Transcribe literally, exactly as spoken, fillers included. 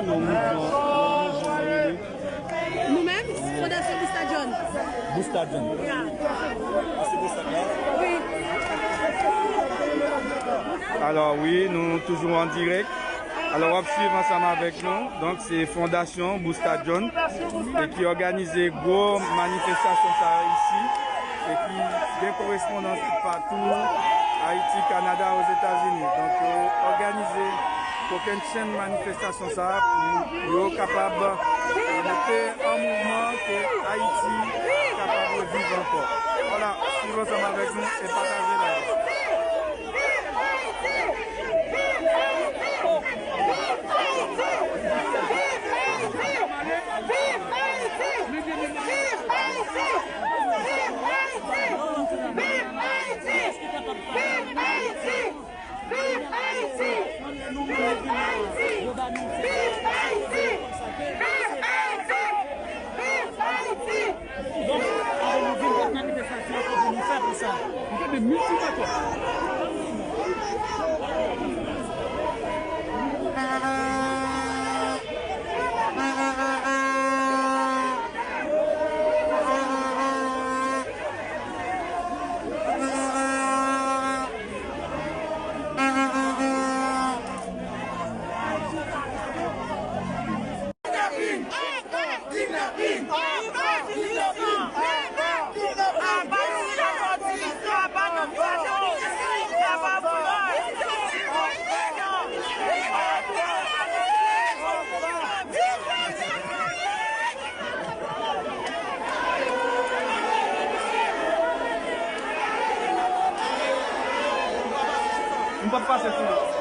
Nou menm, Fondasyon Busta John. Busta John. Ah, se pou sa la? Wi. Alò, wi, nou toujou an dirèk. Alò, w ap swiv ansanm avèk nou. Donk, se Fondasyon Busta John e ki òganize gwo manifestasyon sa a isi e ki gen korespondans toupatou, Ayiti, Kanada, Ozetazini. Donk, yo òganize kokenn chenn manifestasyon sa a pou yo kapab mete an mouvman ke Ayiti kapab reviv ankò. Vwala, swiv ansanm avèk nou e pataje live. Viv Ayiti! Viv Ayiti! Viv Ayiti! Viv Ayiti! Viv Ayiti! Viv Ayiti! Donk, nou vin fè manifestasyon pou nou fè pou sa. Nou fè de milti makòk. M p ap pase sou li.